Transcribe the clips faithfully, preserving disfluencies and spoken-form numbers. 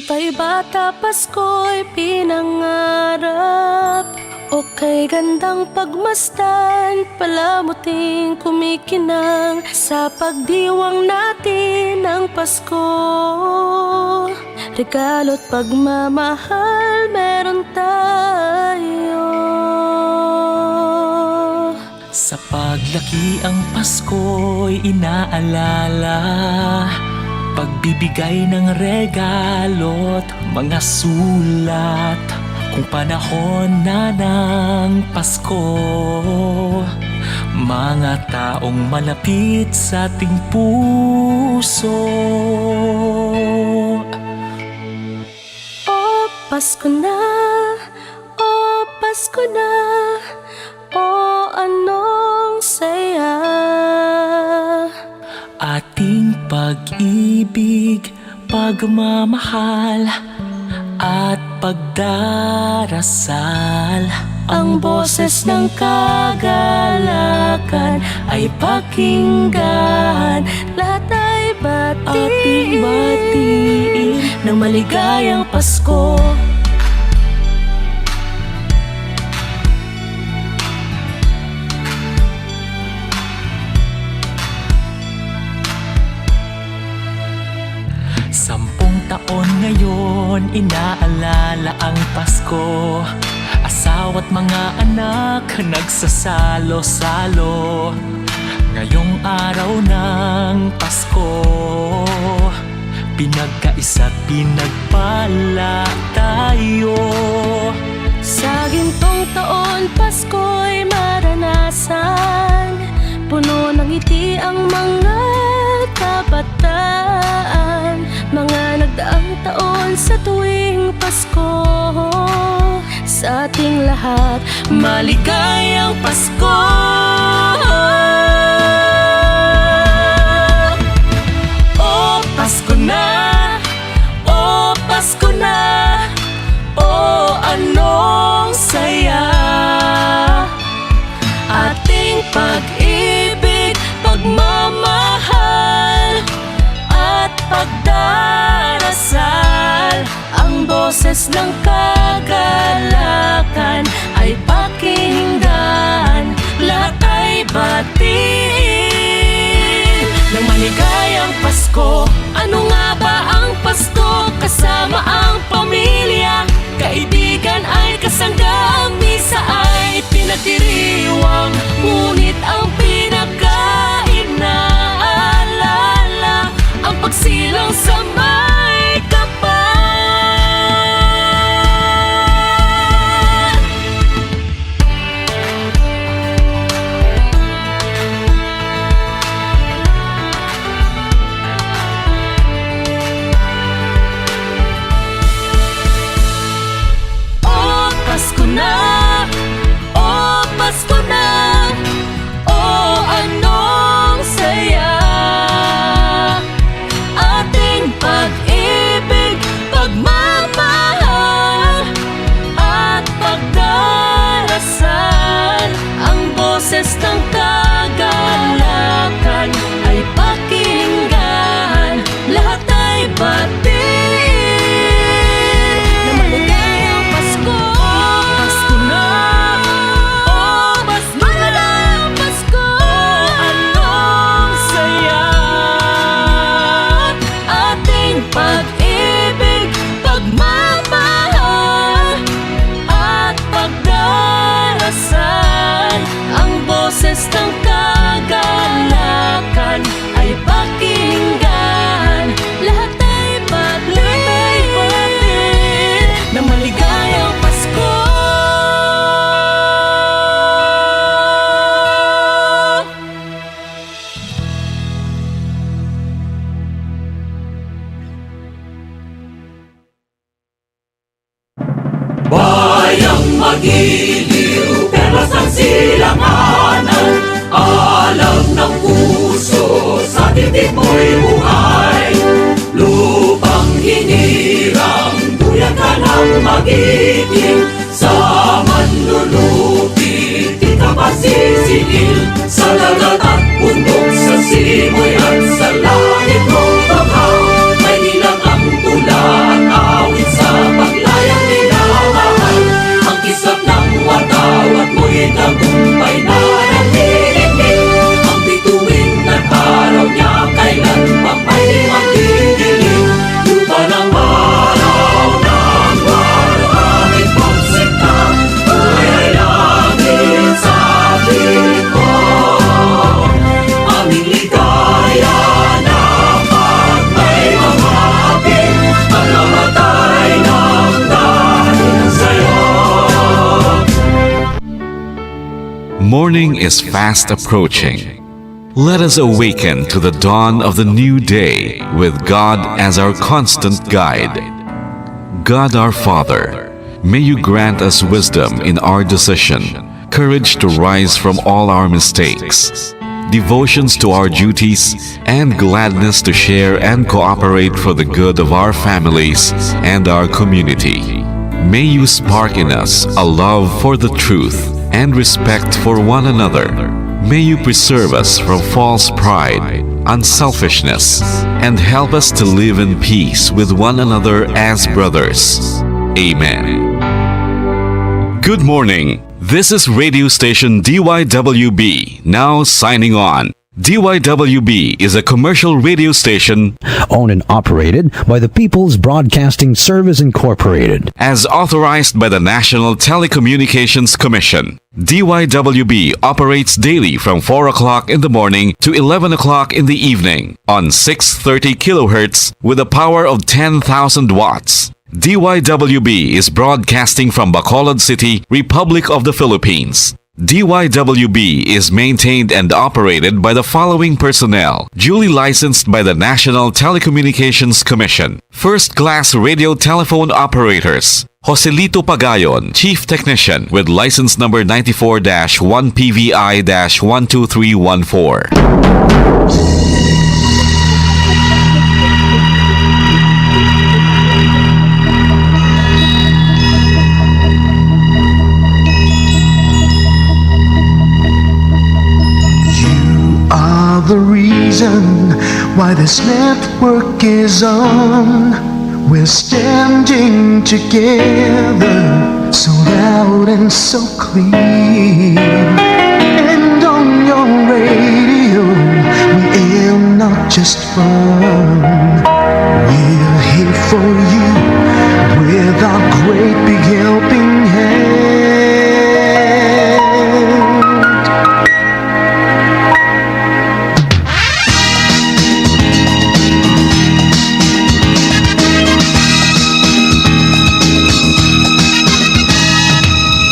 Tay bata, Pasko'y pinangarap. O kay gandang pagmasdan, palamuting kumikinang. Sa pagdiwang natin ng Pasko, regalo't pagmamahal meron tayo. Sa paglaki ang Pasko'y inaalala, pagbibigay ng regalo't mga sulat. Kung panahon na ng Pasko, mga taong malapit sa ating puso. O Pasko na, o Pasko na, o anong saya. Ating pag-ibig, pagmamahal, at pagdarasal. Ang boses ng kagalakan ay pakinggan. Lahat ay batiin. Ating batiin ng maligayang Pasko. Sampung taon ngayon, inaalala ang Pasko. Asawa't mga anak nagsasalo-salo. Ngayong araw ng Pasko, pinagkaisa't pinagpala tayo. Sa gintong taon, Pasko'y maranasan. Puno ng ngiti ang mga kabataan. Mga nagdaang taon, sa tuwing Pasko, sa ating lahat, maligayang Pasko. O Pasko na, o Pasko na, o anong saya. Ating pag-ibig, pagmamahal, at pagdarasal. Ang boses ng kagalakan ay pakinggan, lahat ay batiin ng maligayang Pasko. Ano nga ba ang Pasko? Kasama ang pamilya, kaibigan ay kasangga, ang misa ay pinagdiriwang. Ngunit ang pinakainaalala, ang pagsilang sa may kapal. O Pasko na, o Pasko na, o anong saya. Ating pag-ibig, pagmamahal, at pagdarasal. Ang boses ng kagalakan ay pakinggan, lahat ay batiin. Na maligayang Pasko. Pasko na. O Pasko na. Maligayang Pasko. O anong saya. Ating pag-ibig, pagmamahal, at pagdarasal. Ang boses ng kagalakan ay pakinggan, lahat ay batiin na maligayang Pasko. Bayang magiliw, perlas ang silanganan, alam ng puso, sa titik mo'y buhay. Lupang hinirang, buyakan ang magiting, sa manlulupi, di ka pasisiil. Sa dagat at bundok, sa simoy at sa langit mong banghaw, may ilang ang tula at Morning is fast approaching. Let us awaken to the dawn of the new day with God as our constant guide. God our Father, may you grant us wisdom in our decision, courage to rise from all our mistakes, devotions to our duties, and gladness to share and cooperate for the good of our families and our community. May you spark in us a love for the truth and respect for one another. May you preserve us from false pride, unselfishness, and help us to live in peace with one another as brothers. Amen. Good morning. This is radio station D Y W B, now signing on. D Y W B is a commercial radio station owned and operated by the People's Broadcasting Service Incorporated, as authorized by the National Telecommunications Commission. D Y W B operates daily from four o'clock in the morning to eleven o'clock in the evening on six thirty kilohertz with a power of ten thousand watts. D Y W B is broadcasting from Bacolod City, Republic of the Philippines. D Y W B is maintained and operated by the following personnel, duly licensed by the National Telecommunications Commission. First class radio telephone operators, Joselito Pagayon, Chief Technician, with license number ninety-four dash one P V I dash one two three one four. You are the reason why this network is on. We're standing together, so loud and so clear. And on your radio, we aim not just fun. We're here for you with our great big helping hand.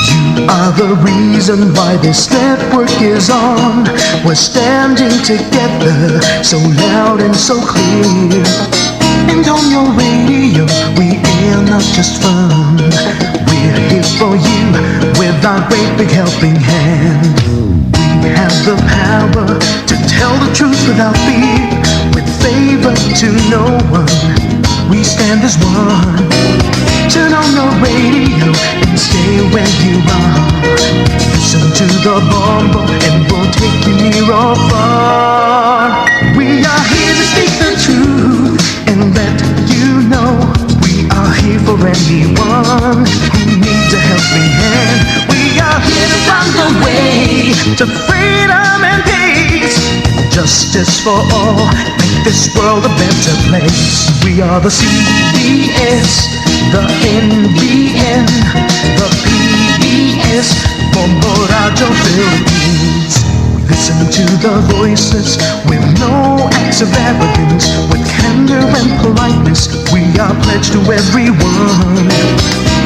You are the reason why this network is on. We're standing together, so loud and so clear. And on your radio, we air not just fun. We're here for you with our great big helping hand. We have the power to tell the truth without fear, with favor to no one. We stand as one. Turn on your radio and stay where you are. Listen to the Bombo and we'll take you near or far. We are here to speak the truth and let you know we are here for anyone who needs a helping hand. We are here to find the way to freedom and peace. Justice for all, make this world a better place. We are the C B S, the N B N, the P B S, Bombo Radyo Philippines. We listen to the voices with no acts of arrogance, with candor and politeness. We are pledged to everyone.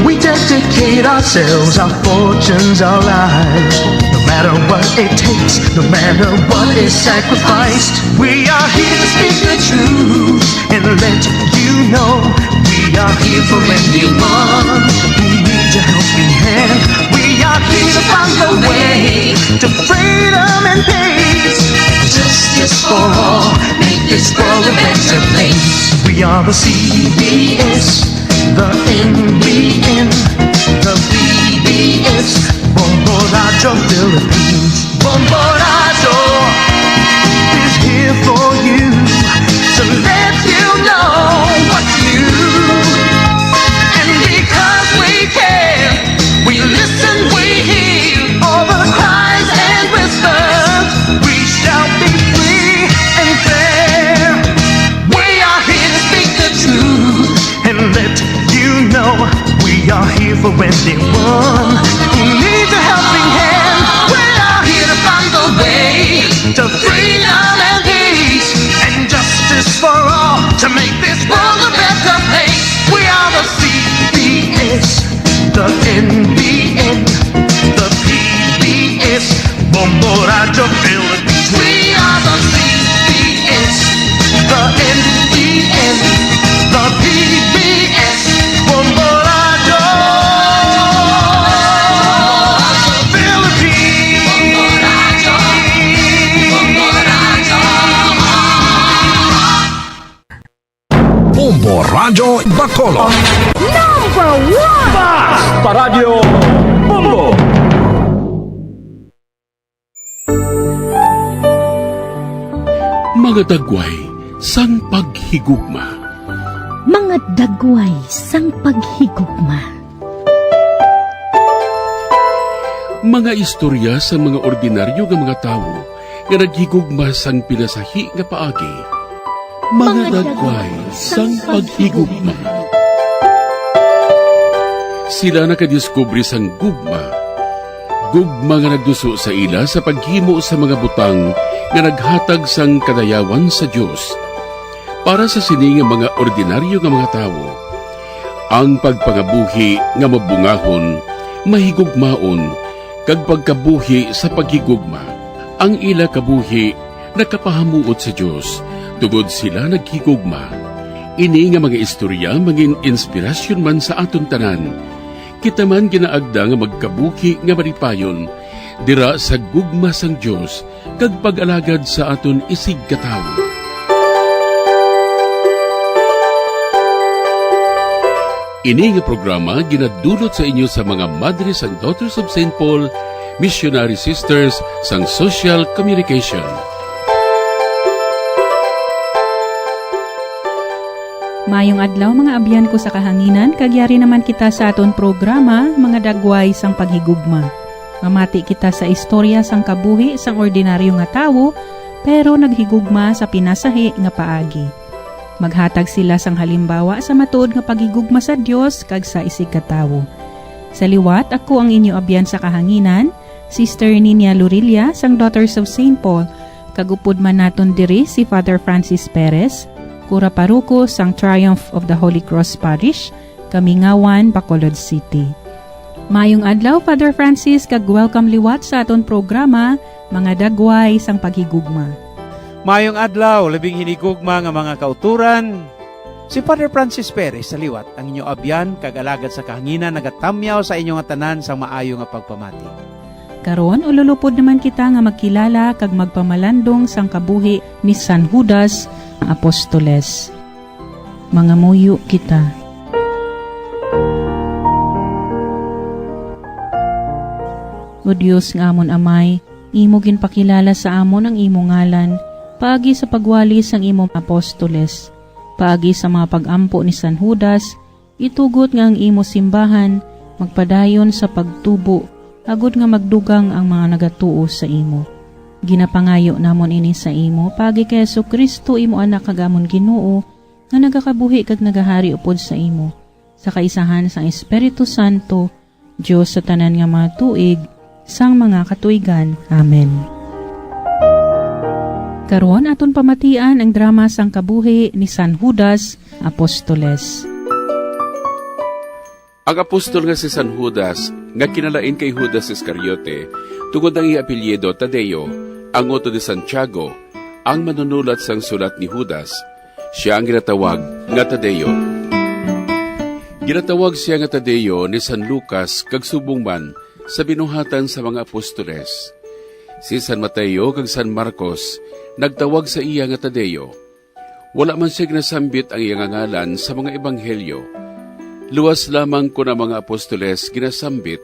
We dedicate ourselves, our fortunes, our lives. No matter what it takes, no matter what is sacrificed, we are here to speak the truth and let you know we are here for anyone who needs a helping hand. We are here to find a way to freedom and peace. Justice for all, make this world a better place. We are the C B S, the N B N, the P B S, Bombo Radyo Philippines. Bombo Radyo is here for you to let you know what's new. And because we care, we listen, we hear all the cries and whispers. We shall be free and fair. We are here to speak the truth and let you know we are here for anyone who needs a helping hand. We are here to find the way to freedom and peace and justice for all to make this world a better place. We are the C B S, the N B N, the P B S, The Philippines. We are the P B S, the N T N, the P B S, Bombo Radyo Philippines. Bombo Radyo Bacolod. Number one! Bas! Paradyo Bombo! Mga dagway sang paghigugma. Mga dagway sang paghigugma. Mga istorya sa mga ordinaryo nga mga tawo nga naghigugma sang pinasahi nga paagi. Mga dagway sang paghigugma. Sila nakadiskubre sang gugma. Gugma nga nagduso sa ila sa paghimo sa mga butang nga naghatag sang kadayawan sa Dios. Para sa sini nga mga ordinaryo nga mga tawo, ang pagpangabuhi nga mabungahon, mahigugmaon, kag pagkabuhi sa paghigugma. Ang ila kabuhi nakapahamuot sa Dios, tungod sila naghigugma. Ini nga mga istorya mangin inspirasyon man sa aton tanan. Kita man ginaagda nga magkabuhi nga malipayon dira sa gugma sang Dios kag pag-alagad sa aton isigkatawo. Ini nga programa ginadulot sa inyo sa mga Madre sang Daughters of Saint Paul, Missionary Sisters sang Social Communication. Mayong adlaw, mga abyan ko sa kahanginan, kag yari naman kita sa aton programa, Mga Dagway sang Paghigugma. Mamati kita sa istorya sang kabuhi sang ordinaryo nga tawo, pero naghigugma sa pinasahi nga paagi. Maghatag sila sang halimbawa sa matuod nga paghigugma sa Dios kag sa isigkatawo. Sa liwat, ako ang inyo abyan sa kahanginan, Sister Ninia Lorilla sang Daughters of Saint Paul, kag upod man naton diri si Father Francis Perez, kura paroko sang Triumph of the Holy Cross Parish, Kamingawan, Bacolod City. Mayong adlaw, Father Francis, kag welcome liwat sa aton programa, Mga Dagway sang Paghigugma. Mayong adlaw, labing hinigugma nga mga kauturan. Si Father Francis Perez sa liwat, ang inyo abyan kag alagad sa kahanginan, nagatamyaw sa inyo nga tanan sang maayo nga pagpamati. Karon, ululupod naman kita nga magkilala kag magpamalandong sang kabuhi ni San Judas nga Apostoles. Mangamuyo kita. O Dios nga amon Amay, imo ginpakilala sa amon ang imo ngalan paagi sa pagwali sang imo apostoles, paagi sa mga pag-ampo ni San Judas, itugot nga ang imo simbahan magpadayon sa pagtubo, agod nga magdugang ang mga nagatuo sa imo. Ginapangayo namon ini sa imo paagi kay Jesu-Cristo, imo Anak kag amon Ginoo, nga nagakabuhi kag nagahari upod sa imo, sa kaisahan sang Espiritu Santo, Dios sa tanan nga mga tuig, sang mga katuigan. Amen. Karon, aton pamatian ang drama sang kabuhi ni San Judas Apostoles. Ang apostol nga si San Judas, nga kinalain kay Judas Iscariote, tungod ang iya apelyido Tadeo, ang utod ni Santiago, ang manunulat sang sulat ni Judas, sia ang ginatawag nga Tadeo. Ginatawag sia nga Tadeo ni San Lucas kag subong man sa Binuhatan sa mga Apostoles. Si San Mateo kag San Marcos nagtawag sa iya nga Tadeo. Wala man sia ginasambit ang iya nga ngalan sa mga ebanghelyo. Luwas lamang kon ang mga apostoles ginasambit.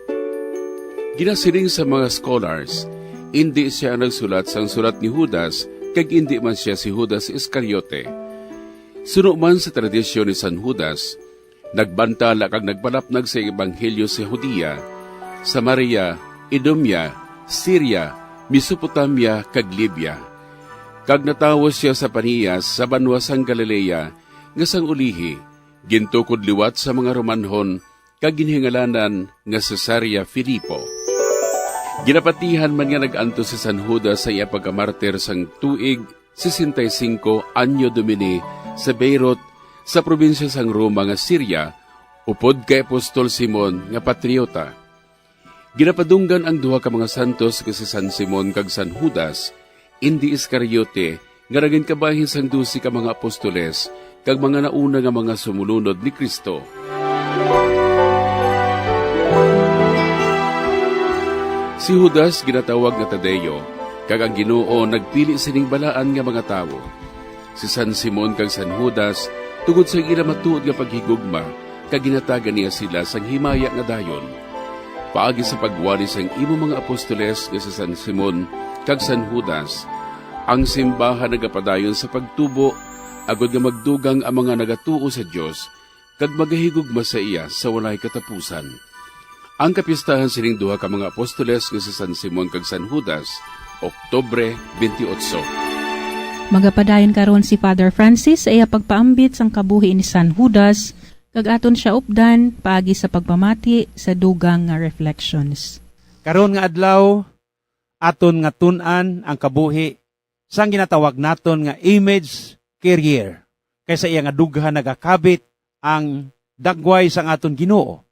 Ginasiling sa mga scholars, indi sia ang nagsulat sang sulat ni Judas, kag indi man sia si Judas Iscariote. Suno man sa tradisyon ni San Judas, nagbantala kag nagpalapnag sa ebanghelyo sa Judea, Samaria, Idumea, Siria, Mesopotamia, kag Libya. Kag natawo sia sa Panias, sa banwa sang Galilea, nga sang ulihi, gintukod liwat sa mga Romanhon, kag ginhingalanan nga Cesarea Filipo. Ginapatihan man nga nag-antos si San Judas sa iya pagkamartir sang tuig sesenta y cinco Anno Domini sa Beirut, sa probinsya sang Roma nga Siria, upod kay Apostol Simon nga patriota. Ginapadunggan ang duha ka mga santos nga si San Simon kag San Judas, indi Iscariote, nga nagin kabahin sang dose ka mga apostoles kag mga nauna nga mga sumulunod ni Cristo. Si Judas ginatawag nga Tadeo, kag ang Ginoo nagpili sining balaan nga mga tawo. Si San Simon kag San Judas, tungod sa ila matuod nga paghigugma, kag ginatagan niya sila sang himaya nga dayon. Paagi sa pagwali sang imo mga apostoles nga si San Simon kag San Judas, ang simbahan nagapadayon sa pagtubo, agod nga magdugang ang mga nagatuo sa Dios kag magahigugma sa iya sa walay katapusan. Ang kapistahan sining duha ka mga apostoles nga si San Simon kag San Judas, Oktubre twenty-eight. Magapadayon karon si Father Francis sa iya pagpaambit sang kabuhi ni San Judas, kag aton sia updan paagi sa pagpamati sa dugang nga reflections. Karon nga adlaw, aton nga tun-an ang kabuhi sang ginatawag naton nga image carrier, kay sa iya nga dughan nagakabit ang dagway sang aton Ginoo,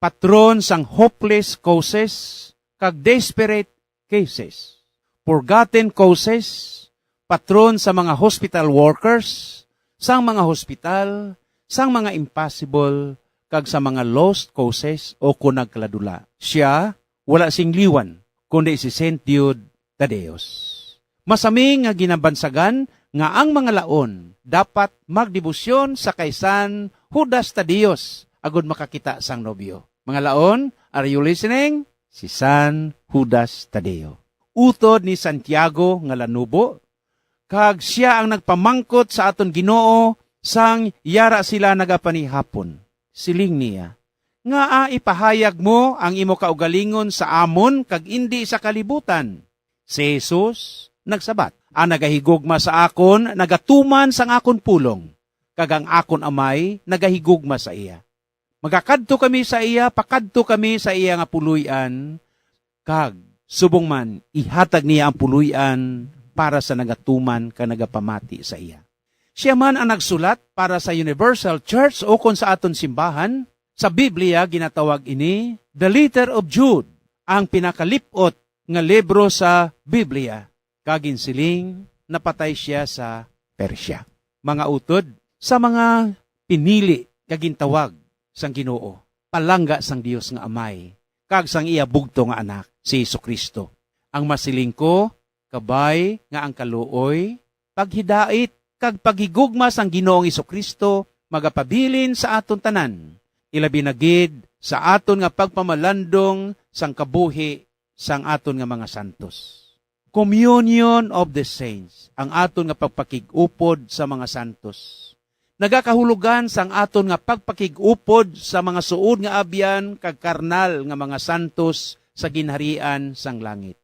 patron sang hopeless causes kag desperate cases, forgotten causes, patron sa mga hospital workers, sang mga hospital, sang mga impossible, kag sa mga lost causes o kon nagkaladula. Sia wala sing liwan, kundi si Saint Diod Tadeos. Masami nga ginabansagan nga ang mga laon dapat magdebosyon sa kay San Judas Tadeos agud makakita sang nobyo. Mga laon, are you listening? Si San Judas Tadeo, utod ni Santiago nga lanubo, kag sia ang nagpamangkot sa aton Ginoo sang yara sila nagapanihapon. Siling niya, "Ngaa ipahayag mo ang imo kaugalingon sa amon kag indi sa kalibutan?" Si Jesus nagsabat, "Ang nagahigugma sa akon nagatuman sang akon pulong, kag ang akon Amay nagahigugma sa iya. Magakadto kami sa iya, pakadto kami sa iya nga puloy-an, kag subong man ihatag niya ang puloy-an para sa nagatuman kag nagapamati sa iya." Sia man ang nagsulat para sa Universal Church ukon sa aton simbahan. Sa Biblia, ginatawag ini the Letter of Jude, ang pinakalip-ot nga libro sa Biblia, kag ginsiling napatay sia sa Persia. Mga utod, sa mga pinili kag gintawag sang Ginoo, palangga sang Dios nga Amay, kag sang iya bugto nga Anak, si Jesu-Cristo, ang masiling ko, kabay nga ang kaluoy, paghidait, kag paghigugma sang Ginoong Jesu-Cristo magapabilin sa aton tanan, ilabi na gid sa aton nga pagpamalandong sang kabuhi sang aton nga mga santos. Communion of the Saints, ang aton nga pagpakig-upod sa mga santos, nagakahulogan sang aton nga pagpakig-upod sa mga suod nga abyan kag karnal nga mga santos sa ginharian sang langit.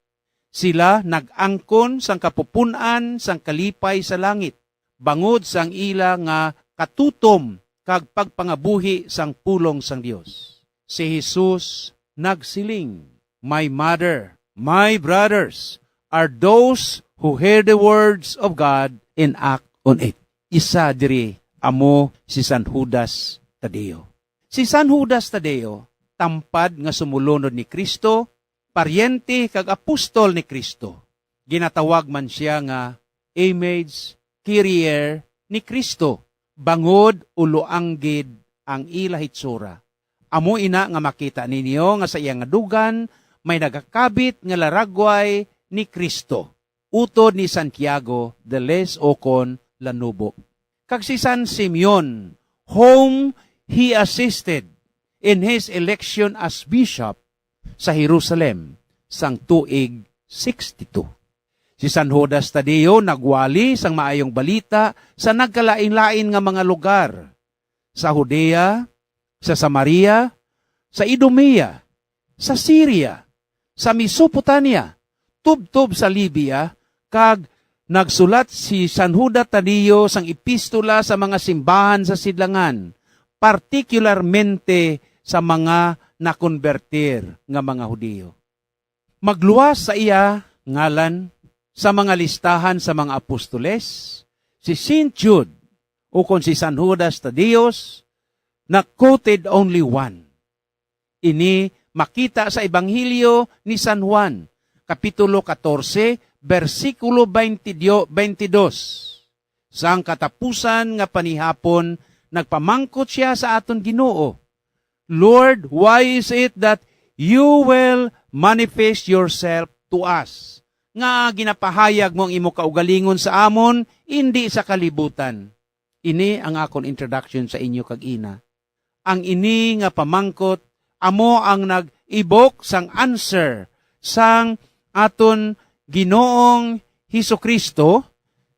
Sila nag-angkon sang kapupun-an sang kalipay sa langit, bangod sang ila nga katutom kag pagpangabuhi sang pulong sang Dios. Si Jesus nagsiling, "My mother, my brothers, are those who hear the words of God and act on it." Isa diri amo si San Judas Tadeo. Si San Judas Tadeo, tampad nga sumulunod ni Cristo, paryente kag apostol ni Cristo. Ginatawag man sia nga image carrier ni Cristo, bangod uloanggid ang ila hitsura. Amo ina nga makita ninyo nga sa iya nga dugan may nagakabit nga laragway ni Cristo, utod ni Santiago de les ukon Lanubo, kag si San Simeon, whom he assisted in his election as bishop sa Jerusalem sang tuig sixty-two. Si San Judas Tadeo nagwali sang Maayong Balita sa nagkalain-lain nga mga lugar, sa Judea, sa Samaria, sa Idumea, sa Siria, sa Mesopotamia, tubtob sa Libya, kag nagsulat si San Judas Tadeo sang epistola sa mga simbahan sa sidlangan, partikularmente sa mga nakonbertir nga mga Hudiyo. Magluwas sa iya ngalan sa mga listahan sa mga apostoles si Saint Jude ukon si San Judas Tadeo, na quoted only one. Ini makita sa Ebanghelyo ni San Juan, Kapitulo katorse, bersikulo twenty, twenty-dos. Sang katapusan nga panihapon, nagpamangkot sia sa aton Ginoo, "Lord, why is it that you will manifest yourself to us?" Nga ginapahayag mo ang imo kaugalingon sa amon, indi sa kalibutan. Ini ang akon introduction sa inyo kag ina. Ang ini nga pamangkot amo ang nag-ibok sang answer sang aton Ginoong Jesu-Cristo,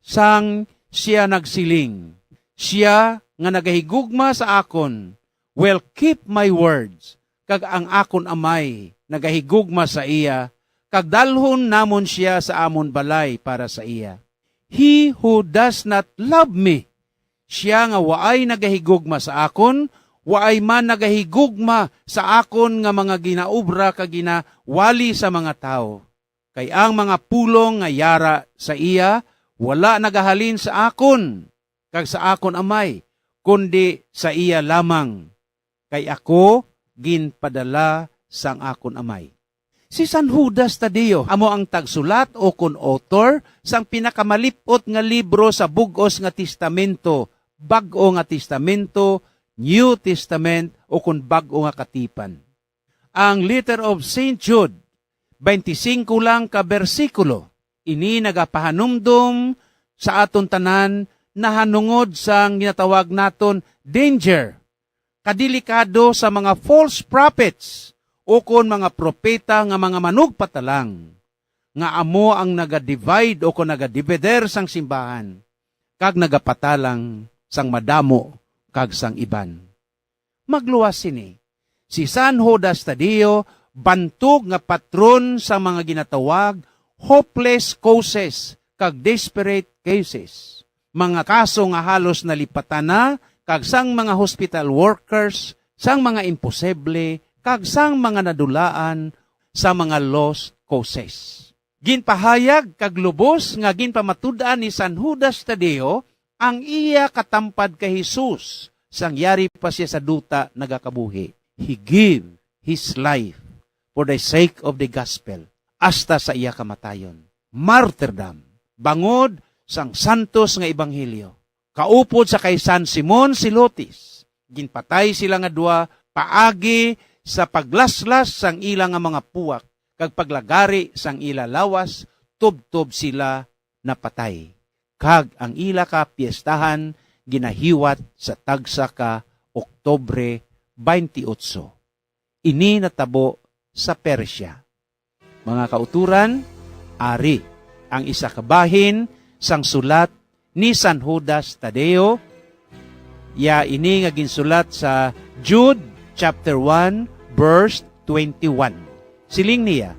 sang sia nagsiling, "Sia nga nagahigugma sa akon will keep my words, kag ang akon Amay nagahigugma sa iya, kag dalhon namon sia sa amon balay para sa iya. He who does not love me, sia nga waay nagahigugma sa akon, waay man nagahigugma sa akon nga mga ginaobra kag ginawali sa mga tawo. Kay ang mga pulong nga yara sa iya wala nagahalin sa akon kag sa akon Amay, kundi sa iya lamang, kay ako ginpadala sang akon Amay." Si San Judas Tadeo amo ang tagsulat o kon author sang pinakamalip-ot nga libro sa Bug-os nga Testamento, Bag-o nga Testamento, New Testament, o kon Bag-o nga Katipan. Ang Letter of Saint Jude, twenty-five lang ka bersikulo. Ini nagapahanumdom sa aton tanan nahanungod sang ginatawag naton danger, kadelikado sa mga false prophets, o kon mga propeta nga mga manugpatalang, nga amo ang naga-divide o kon naga-divider sang simbahan, kag nagapatalang sang madamo kag sang iban. Magluwas sini, si San Judas Tadeo bantog nga patron sa mga ginatawag hopeless causes kag desperate cases, mga kaso nga halos nalipatan na kag sang mga hospital workers, sang mga imposible, kag sang mga nadulaan sa mga lost causes. Ginpahayag kag lubos nga ginpamatud-an ni San Judas Tadeo ang iya katampad kay Jesus sang yari pa sia sa duta nagakabuhi. He gave his life for the sake of the gospel, hasta sa iya kamatayon. Martyrdom, bangod sang santos nga ebanghelyo. Kaupod sa kay San Simon Zelotes, ginpatay sila nga duha paagi sa paglaslas sang ila nga mga puwak kag paglagari sang ila lawas, tubtob sila napatay. Kag ang ila ka piestahan ginahiwat sa tagsa ka Oktubre twenty-eight. Ini natabo sa Persia. Mga kauturan, ari ang isa ka bahin sang sulat ni San Judas Tadeo. Ya ini nga ginsulat sa Jude chapter one, verse twenty-one. Siling niya,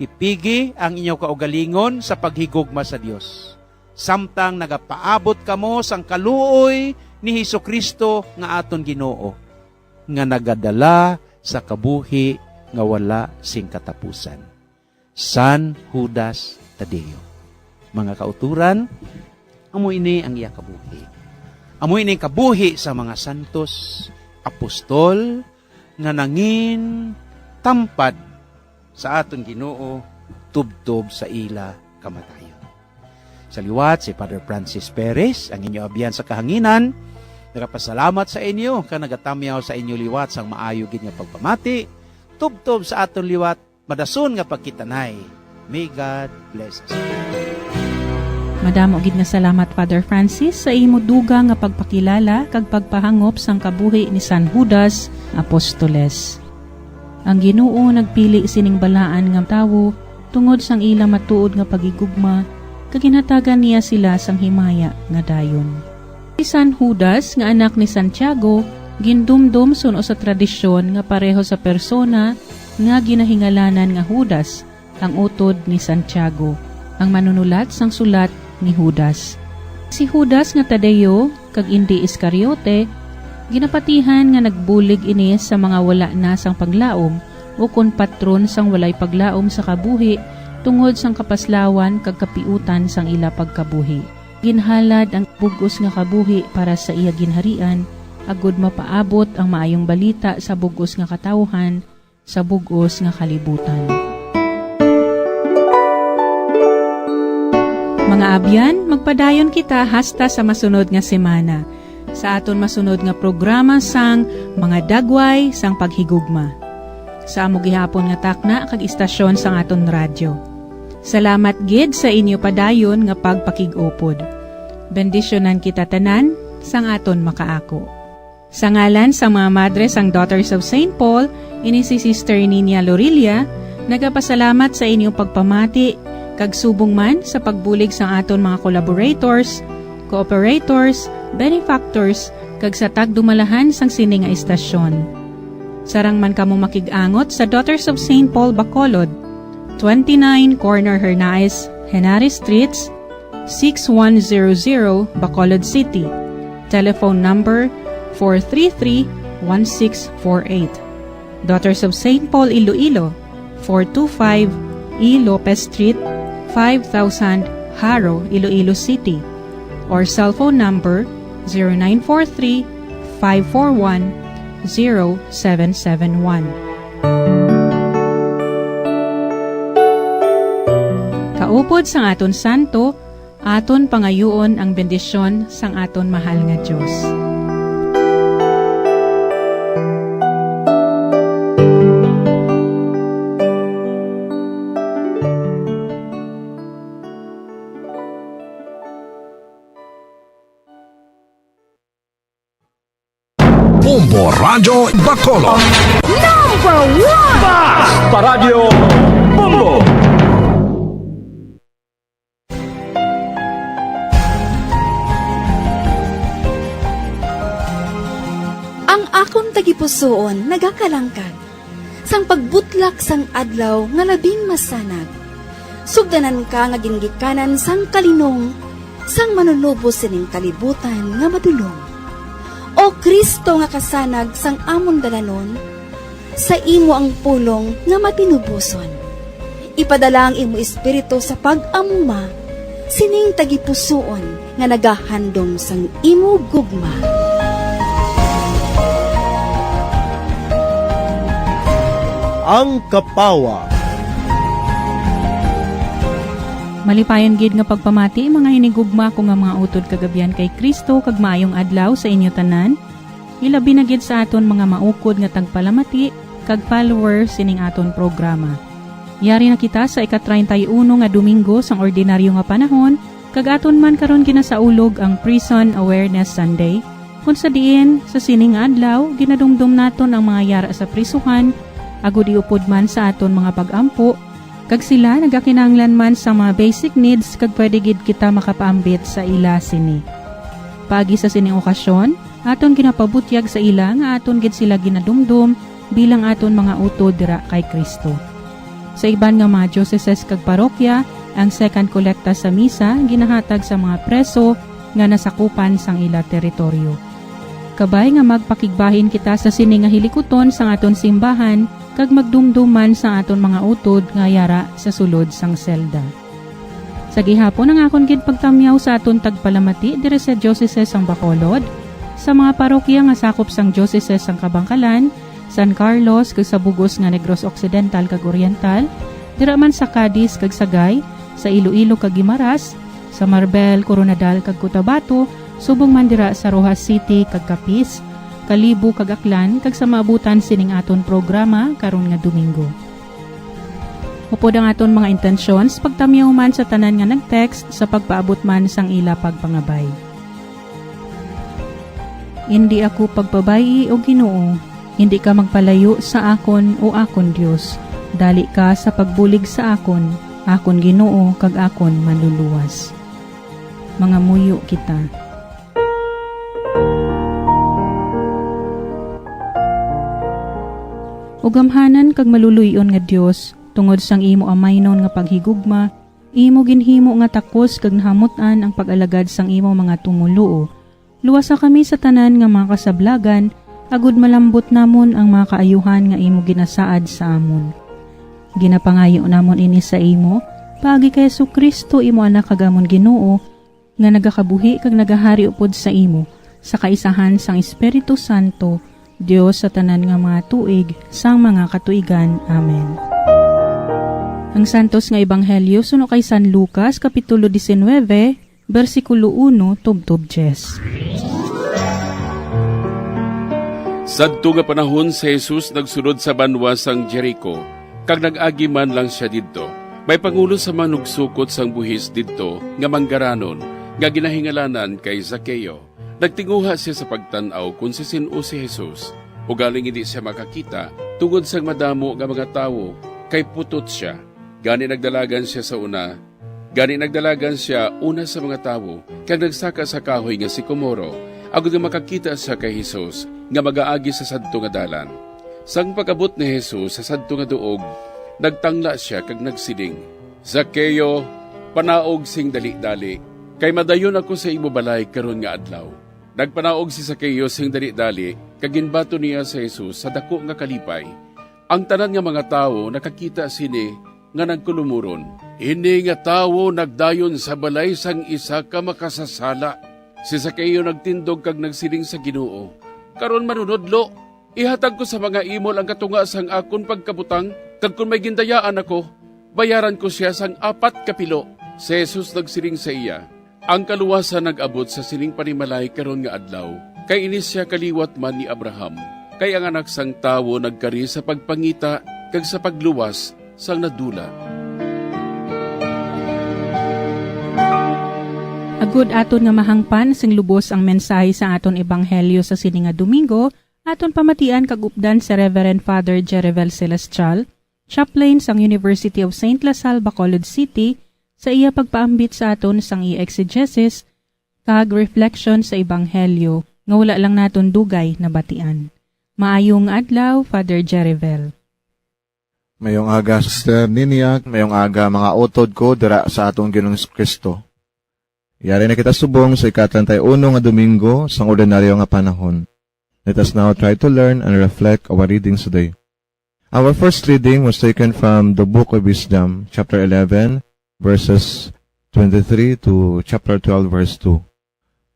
"Tipigi ang inyo kaugalingon sa paghigugma sa Dios, samtang nagapaabot kamo sang kaluoy ni Jesu-Cristo nga aton Ginoo, nga nagadala sa kabuhi nga wala sing katapusan." San Judas Tadeo. Mga kauturan, amo ini ang iya kabuhi. Amo ini ang kabuhi sa mga santos, apostol, nga nangin tampad sa aton Ginoo tubtob sa ila kamatayon. Sa liwat, si Father Francis Perez, ang inyo abyan sa kahanginan, nagapasalamat sa inyo kag nagatamyaw sa inyo liwat sang maayo gid nga pagpamati tubtob sa aton liwat, madason nga pagkitanay. May God bless us. Madamo gid nga salamat, Father Francis, sa imo dugang nga pagpakilala kag pagpahangop sang kabuhi ni San Judas Apostoles. Ang Ginoo nagpili sining balaan nga tawo tungod sang ila matuod nga paghigugma, kag ginhatagan niya sila sang himaya nga dayon. Si San Judas nga anak ni Santiago gindumdom suno sa tradisyon nga pareho sa persona nga ginahingalanan nga Judas, ang utod ni Santiago, ang manunulat sang sulat ni Judas. Si Judas nga Tadeo kag indi Iscariote, ginapatihan nga nagbulig ini sa mga wala na sang paglaom, ukon patron sang walay paglaom sa kabuhi tungod sang kapaslawan kag kapiutan sang ila pagkabuhi. Ginhalad ang bug-os nga kabuhi para sa iya ginharian, agod mapaabot ang maayong balita sa bug-os nga katawuhan, sa bug-os nga kalibutan. Mga abyan, magpadayon kita hasta sa masunod nga semana, sa aton masunod nga programa sang Mga Dagway sang Paghigugma, sa amo gihapon nga takna kag istasyon sang aton radyo. Salamat gid sa inyo padayon nga pagpakig-upod. Bendisyonan kita tanan sang aton makaako. Sa ngalan sang mga madre sang Daughters of Saint Paul, ini si Sister Ninia Lorilla, nagapasalamat sa inyong pagpamati, kag subong man sa pagbulig sang aton mga collaborators, cooperators, benefactors, kag sa tagdumalahan sang sini nga istasyon. Sarang man kamo makig-angot sa Daughters of Saint Paul Bacolod, twenty-nine Corner Hernaez, Henares Streets, six one zero zero, Bacolod City. Telephone number four three three, one six four eight. Daughters of Saint Paul Iloilo, four two five E Lopez Street, five thousand, Jaro, Iloilo City. Or cellphone number zero nine four three, five four one, zero seven seven one. Kaupod sang aton santo, aton pangayuon ang bendisyon sang aton mahal nga Dios. Bombo Radyo Bacolod. Number one! Basta Radyo Bombo! Ang akon tagipusoon nagakalangkag. Sang pagbutlak sang adlaw nga labing masanag, sugdanan ka nga gingikanan sang kalinong sang Manunubos sining kalibutan nga madulom. O Cristo nga kasanag sang amon dalanon, sa imo ang pulong nga matinuboson. Ipadala ang imo Espiritu sa pag-amuma sining tagipusoon nga nagahandom sang imo gugma. Ang Kapawa. Malipayon gid nga pagpamati, mga hinigugma ko nga mga utod kag abyan kay Cristo, kag maayong adlaw sa inyo tanan. Ilabi na gid sa aton mga maukod nga tagpalamati kag follower sining aton programa. Yari na kita sa ika-treinta y uno nga Domingo sang ordinaryo nga panahon, kag aton man karon ginasaulog ang Prison Awareness Sunday, kon sa diin sa sini nga adlaw ginadumdom naton ang mga yara sa prisuhan, agod iupod man sa aton mga pag-ampo, kag sila nagakinahanglan man sa mga basic needs, kag pwede gid kita makapaambit sa ila sini. Paagi sa sining okasyon, aton ginapabutyag sa ila nga aton gid sila ginadumdom bilang aton mga utod dira kay Cristo. Sa iban nga mga dioceses kag parokya, ang second kolekta sa misa ginahatag sa mga preso nga nasakupan sang ila teritoryo. Kabay nga magpakigbahin kita sa sini nga hilikuton sang aton simbahan kag magdumdom man sang aton mga utod nga yara sa sulod sang selda. Sa gihapon ang akon gid pagtamyaw sa aton tagpalamati diri sa Diocese sang Bacolod, sa mga parokya nga sakop sang Diocese sang Kabangkalan, San Carlos, kag sa bug-os nga Negros Occidental kag Oriental, dira man sa Cadiz kag Sagay, sa Iloilo kag Guimaras, sa Marbel, Koronadal kag Cotabato, subong man dira sa Roxas City kag Capiz, Kalibo kag Aklan, kag sa maabutan sining aton programa karon nga Domingo. Upod ang aton mga intensyon sa pagtamyaw man sa tanan nga nag-text sa pagpaabot man sang ila pagpangabay. Indi ako pagpabay-i, O Ginoo, indi ka magpalayo sa akon, O akon Dios. Dali ka sa pagbulig sa akon, akon Ginoo kag akon Manluluwas. Mangamuyo kita. O gamhanan kag maluluy-on nga Dios, tungod sang imo amaynon nga paghigugma, imo ginhimo nga takos kag nahamut-an ang pag-alagad sang imo mga tumoluo. Luwasa kami sa tanan nga mga kasablagan, agod malambot namon ang mga kaayuhan nga imo ginasaad sa amon. Ginapangayo namon ini sa imo, paagi kay Jesu-Cristo, imo Anak kag amon Ginoo, nga nagakabuhi kag nagahari upod sa imo, sa kaisahan sang Espiritu Santo, Dios sa tanan nga mga tuig, sang mga katuigan. Amen. Ang Santos nga Ebanghelyo suno kay San Lucas, Kapitulo diecinuebe, bersikulo uno tubtob diyes. Sadto nga panahon, si Jesus nagsulod sa banwa sang Jerico, kag nag-agi man lang sia didto. May pangulo sa manugsukot sang buhis didto nga manggaranon, nga ginahingalanan kay Zaqueo. Nagtinguha sia sa pagtan-aw kon si sin-o si Jesus, ugaling indi sia makakita tungod sang madamo nga mga tawo, kay putot sia. Gani nagdalagan sia sa una, gani nagdalagan sia una sa mga tawo, kag nagsaka sa kahoy nga sikomoro, agod nga makakita sia kay Jesus nga magaagi sa sadto nga dalan. Sang pag-abot ni Jesus sa sadto nga duog, nagtangla sia kag nagsiling, "Zaqueo, panaog sing dali-dali, kay madayon ako sa imo balay karon nga adlaw." Nagpanaog si Zaqueo sing dali-dali, kag ginbaton niya si Jesus sa daku nga kalipay. Ang tanan nga mga tawo nakakita sini nga nagkulumoron, "Ini nga tawo nagdayon sa balay sang isa ka makasasala." Si Zaqueo nagtindog kag nagsiling sa Ginoo, "Karon, Manunodlo, ihatag ko sa mga imol ang katunga sang akon pagkabutang, kag kon may gindayaan ako, bayaran ko sia sang apat ka pilo." Si Jesus nagsiling sa iya, "Ang kaluwasan nag-abot sa sining panimalay karon nga adlaw, kay ini sia kaliwat man ni Abraham. Kay ang Anak sang Tawo nagkari sa pagpangita kag sa pagluwas sang nadula." Agud aton nga mahangpan sing lubos ang mensahe sa aton ebanghelyo sa sini nga Domingo, aton pamatian kag updan si Reverend Father Jerivel Celestial, chaplain sang University of Saint La Salle, Bacolod City, sa iya pagpaambit sa aton sang iya exegesis kag reflection sa ebanghelyo nga wala lang naton dugay nabatian. Maayong adlaw, Father Jerivel. Mayong aga, Sister Ninia. Mayong aga, mga utod ko dira sa aton Ginoong Kristo. Yari na kita subong sa ika-treinta y uno nga Domingo sang ordinaryo nga panahon. Let us now try to learn and reflect our readings today. Our first reading was taken from the Book of Wisdom, chapter eleven, verses twenty-three to chapter twelve, verse two.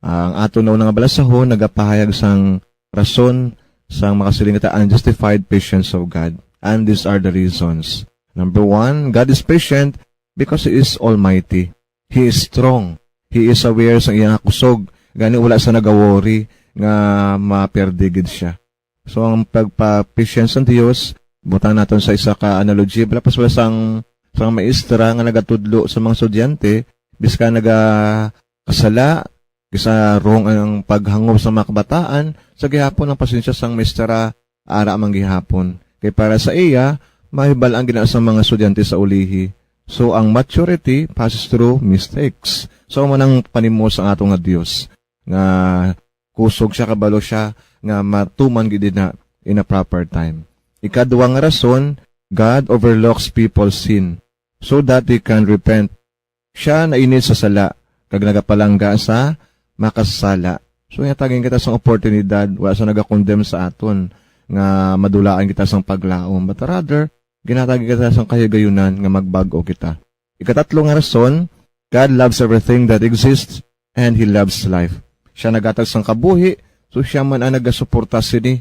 Ang aton na una nga balasahon nagapahayag sang rason sang makasiling kita unjustified patience of God. And these are the reasons. Number one, God is patient because He is almighty. He is strong. He is aware sa iyang kusog. Gani wala sa nagawori nga maperde gid siya. So, ang pagpa-patience sang Dios, butang naton sa isa ka analogy, bala pa sila sang, sang maestra nga nagatudlo sa mga estudyante, bisan nagakasala, kisa wrong ang paghangop sa mga kabataan, sa gihapon ang pasensya sang maestra, ara man gihapon. Kay para sa iya, mahibal-an gid na sa mga estudyante sa ulihi. So, ang maturity passes through mistakes. So, amo nang panimo sa aton nga Dios, nga kusog siya, kabalo siya nga matuman gid na in a proper time. Ikadua nga rason, God overlooks people's sin so that they can repent. Siya nainit sa sala kag nagapalangga sa makasasala. So, ginhatag kita sang oportunidad, wala sa nagakondem sa aton nga madulaan kita sang paglaom, but rather, ginhatag kita sang kahigayunan nga magbag-o kita. Ikatatlo nga rason, God loves everything that exists and He loves life. Siya naghatag sang kabuhi, so siya man ang nagasuporta sini.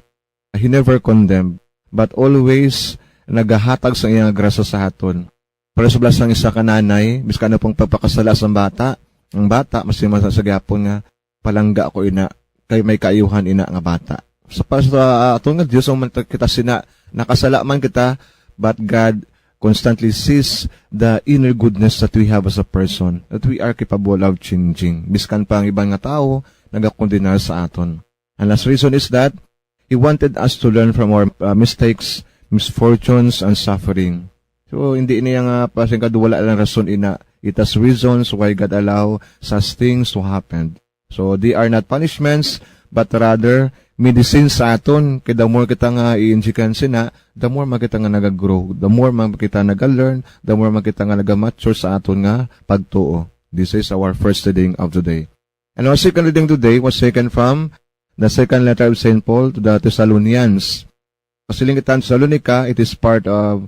He never condemned, but always nagahatag sang iya nga grasya sa aton. Pero sa bala sang isa ka nanay, bisan ano pang pagpakasala sang bata, ang bata, mas man sa gyapon nga, "Palangga ko ina, kay may kaayuhan ina nga bata." Sa, para sa aton nga Dios, ang man kita sina, nakasala man kita, but God constantly sees the inner goodness that we have as a person, that we are capable of changing. Biskan pa ang iban nga tawo nagakondenar sa aton. And last reason is that He wanted us to learn from our, uh, mistakes, misfortunes, and suffering. So, hindi niya nga pasingkad wala lang rason ina. It has reasons why God allow such things to happen. So, they are not punishments, but rather medicine sa aton. Kay the more kita nga i-injikan sina, the more man kita nga nagagrow, the more man kita naga-learn, the more man kita nga nagamature sa aton nga pagtuo. This is our first reading of today. And our second reading today was taken from the second letter of Saint Paul to the Thessalonians. Kasiling kita ang Thessalonica, it is part of,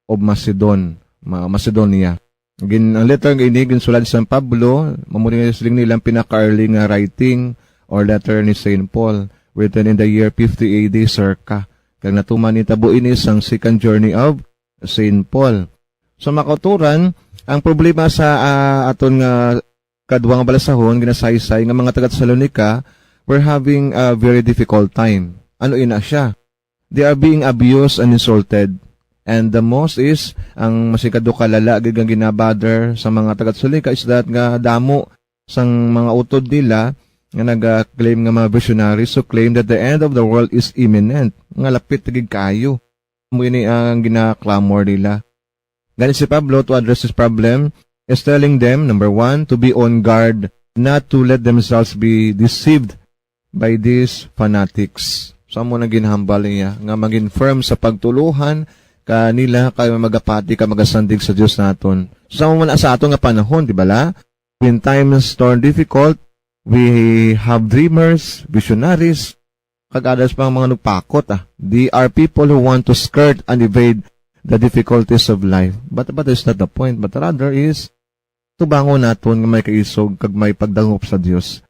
of Macedon, Ma-, Macedonia. Gin, ang letter nga ini, ginsulat ni San Pablo, mao ni siling nila ang pinaka-early nga writing or letter ni Saint Paul. written in the year fifty A D circa. Kag natuman ni tabo ini sang second journey of Saint Paul. So, mga kauturan, ang problema sa, ah, aton nga kadwa nga balasahon, ginasaysay nga mga taga-Tesalonica were having a very difficult time. Ano ina siya? They are being abused and insulted. And the most is, ang masing kadukalala gid nga ginabother sa mga taga-Tesalonica is that nga damo sang mga utod nila nga naga-claim nga mga visionaries who claim that the end of the world is imminent, nga lapit na gid kaayo. Amo ini ang ginaklamor nila. Gani si Pablo, to address this problem, is telling them, number one, to be on guard, not to let themselves be deceived by these fanatics. So, amo na ginhambal niya nga maging firm sa pagtuluhan kanila kay magapati ka magasandig sa Dios naton. So, sa man sa ato nga panahon, di ba la? When times turn difficult, we have dreamers, visionaries, kag others pang mga nagpakot, ah. They are people who want to skirt and evade the difficulties of life. But, but that's not the point. But rather is, tubangon naton nga may kaisog kag may pagdangop sa Dios.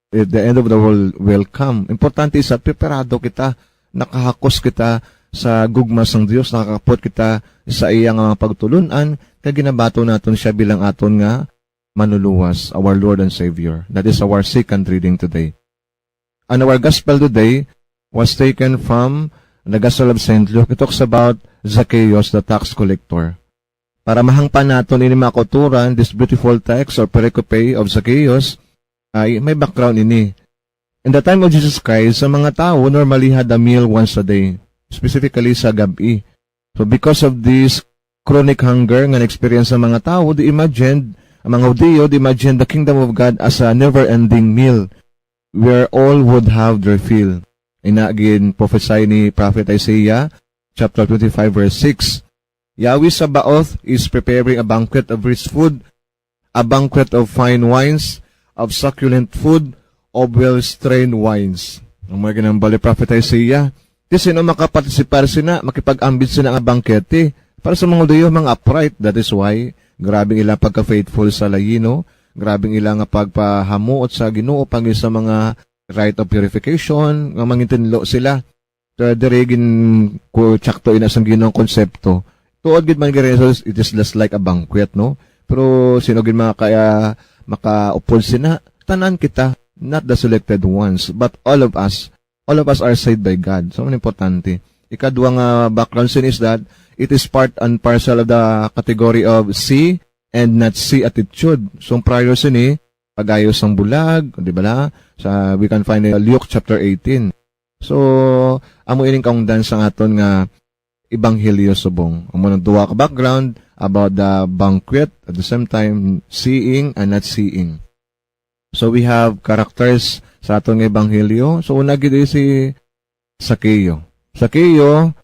If the end of the world will come, importante sa preparado kita, nakahakos kita sa gugma sang Dios, nakakapot kita sa iya nga mga pagtulun-an, kag ginabaton naton siya bilang aton nga manuluwas, our Lord and Savior. That is our second reading today. And our gospel today was taken from the Gospel of Saint Luke. It talks about Zacchaeus, the tax collector. Para mahangpan naton ini, mga kauturan, this beautiful text or pericope of Zacchaeus, ay may background ini. In the time of Jesus Christ, ang mga tawo normally had a meal once a day, specifically sa gab-i. So because of this chronic hunger nga na-experience ng mga tawo, they imagined, ang mga Hudiyo, they imagined the kingdom of God as a never-ending meal where all would have their fill. Ina gin-prophesy ni Prophet Isaiah, chapter twenty-five, verse six. Yahweh Sabaoth is preparing a banquet of rich food, a banquet of fine wines, of succulent food, of well-strained wines. Ang mga ginambal ni Prophet Isaiah, di sino makapartisipar sina, makipag-ambit sina nga bangkete. Para sa mga Hudiyo, mga upright. That is why, grabing ila pagka-faithful sa layino, grabing ila nga pagpahamuot sa Ginoo, pangin sa mga rite of purification, nga mangintinlo sila. Kaya diri gin-, ko, tsakto ina sang Ginoo ang konsepto. Tuod gid man gid, it is just like a banquet, no? Pero sino gid mga kaya makaupod sina? Tanan kita, not the selected ones, but all of us. All of us are saved by God. So, ang importante. Ikadwa nga background sin is that it is part and parcel of the category of see and not see attitude. So, ang prior sini, pag-ayo sang bulag, di ba la? Sa, we can find in Luke chapter eighteen. So, amo ining kaungdan sa aton nga ebanghelyo subong. Amo nang duha ka background about the banquet, at the same time, seeing and not seeing. So, we have characters sa aton nga ebanghelyo. So, una gid si Zaccheo. Zaccheo,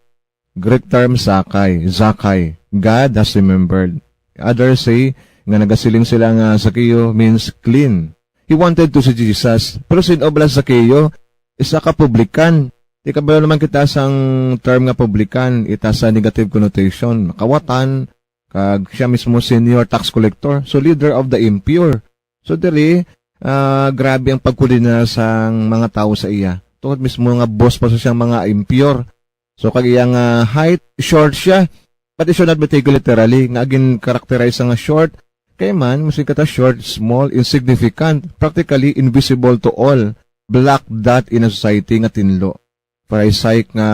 Greek term Zakai, Zakai, God has remembered. Others say nga nagasiling sila nga Zaccheo means clean. He wanted to see Jesus. Pero sin-o bala si Zaccheo? Isa ka publican. Di kabalo naman kita sang term nga publican, it has a negative connotation. Makawatan, kag siya mismo senior tax collector. So, leader of the impure. So, diri, ah, grabe ang pagkondena sang mga tawo sa iya. Tungod mismo nga boss pa sa siyang mga impure. So, kag iya nga height, short siya. But it should not be taken literally, nga gin-characterize nga short. Kay man, musin kata short, small, insignificant, practically invisible to all. Black dot in a society nga tinlo. Pharisaic nga,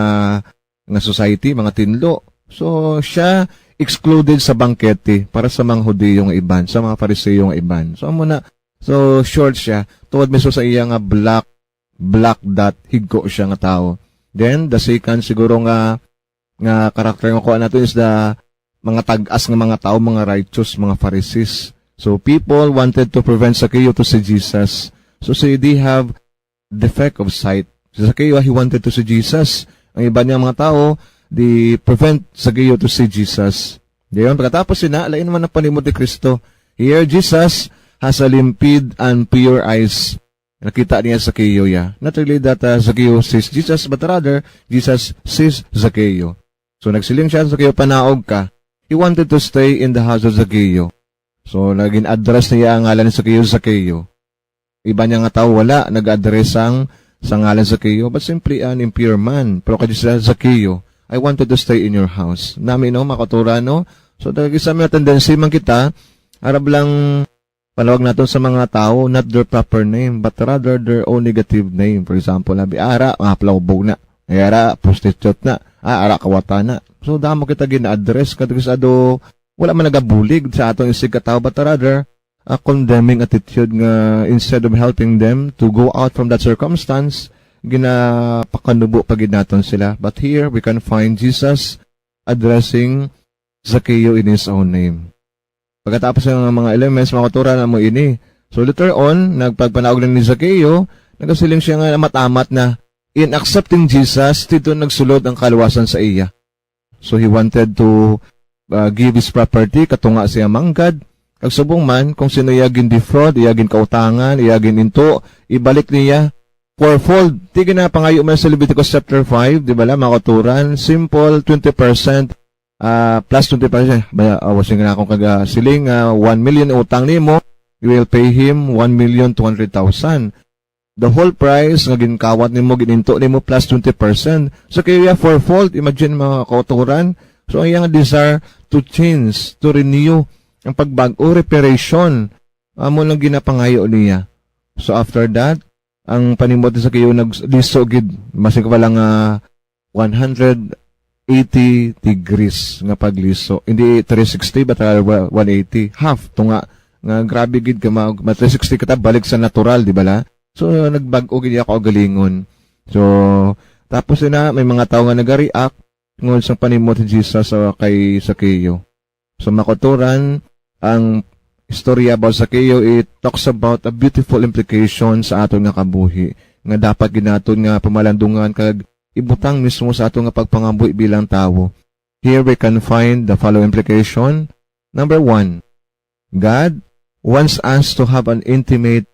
nga society, mga tinlo. So, siya excluded sa bangkete para sa mga Hudiyo nga iban, sa mga Fariseo nga iban. So, amo na, so, short siya. Tungod mismo sa iya nga black, black dot, higko siya nga tawo. Then, the second siguro nga, nga character nga kuha nato is the mga tag-as nga mga tawo, mga righteous, mga Pharisees. So, people wanted to prevent Zaccheo to see Jesus. So, si, they have defect of sight. Si Zaccheo, he wanted to see Jesus. Ang iban niya mga tawo, they prevent Zaccheo to see Jesus. Dayon, pagkatapos sina, lain naman ang panimot ni Kristo. Here, Jesus has a limpid and pure eyes. Nakita niya si Zaccheo, ya. Not really that, uh, Zaccheo sees Jesus, but rather, Jesus sees Zaccheo. So, nagsiling siya sa Zaccheo, "Panaog ka." He wanted to stay in the house of Zaccheo. So, naging address niya ang ngalan ni Zaccheo, Zaccheo. Iban niya nga tawo wala nag-address sang sa ngalan Zaccheo, but simply an impure man. Pero kay Jesus, "Zaccheo, I wanted to stay in your house." Nami, no, mga kauturan, no? So, daghang isa may tendency man kita, arab lang panawag naton sa mga tawo, not their proper name, but rather their own negative name. For example, labi, "Ara, ah, palahubog na. Ay, ara, prostitute na. Ah, ara, kawatan na." So, damo kita gina-address, kadagis ado, wala man nagabulig sa aton isig ka tawo, but rather, a condemning attitude nga instead of helping them to go out from that circumstance, ginapakanubo pa gid naton sila. But here, we can find Jesus addressing Zaccheo in his own name. Pagkatapos ng mga elements, mga kauturan, amo ini. So later on, nagpagpanaog na ni Zaccheo, nagasiling siya nga amat-amat na, in accepting Jesus, dito nagsulod ang kaluwasan sa iya. So he wanted to uh, give his property katunga siya manggad. Kag subong man, kung sino iya gin-defraud, iya gin-kautangan, iya gin-into, ibalik niya fourfold. Ti ginapangayo man sa Leviticus chapter five, di ba la, mga kauturan? Simple, twenty percent, ah, plus twenty percent. Ba, uh, wasing na akong kaga siling, ah, one million utang nimo, you will pay him one million two hundred thousand. The whole price nga ginkawat nimo, gininto nimo, plus twenty percent. So, kaya fourfold, imagine, mga kauturan. So, ang iyang desire to change, to renew, ang pagbag-o, reparation, amo lang ginapangayo niya. So, after that, ang panimot sa kayo nagliso gid, masig pa lang, ah, one hundred eighty degrees nga pagliso. Hindi three sixty, but rather one eighty. Half, tunga, nga grabe gid ka, ma, ma three sixty kita, balik sa natural, di ba la? So, nagbag-o gid iya kaugalingon. So, tapos na, may mga tao nga nag-react, ngon sa panimot ni Jesus sa kay Zaccheo. So, mga kauturan, ang istorya about Zaccheo, it talks about a beautiful implication sa aton nga kabuhi, nga dapat gid naton nga pamalandungan kag ibutang mismo sa aton nga pagpangabuhi bilang tawo. Here we can find the following implication. Number one, God wants us to have an intimate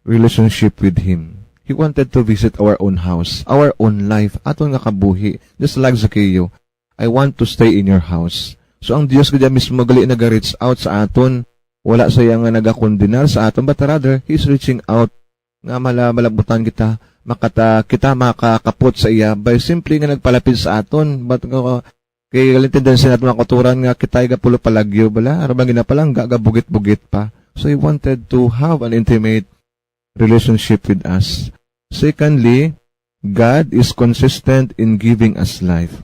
relationship with Him. He wanted to visit our own house, our own life, aton nga kabuhi, just like Zaccheo. "I want to stay in your house." So, ang Dios gid mismo gali naga-reach out sa aton. Wala siya nga nagakondenar sa aton, but rather, He's reaching out nga mala-, malabutan kita, makata-, kita makakapot sa iya by simply nga nagpalapit sa aton. But, uh, kay galing tendency nato, mga kauturan, nga kita ay gapulo palagyo, bala, aron man ginapalangga, gabugit-bugit pa. So, He wanted to have an intimate relationship with us. Secondly, God is consistent in giving us life.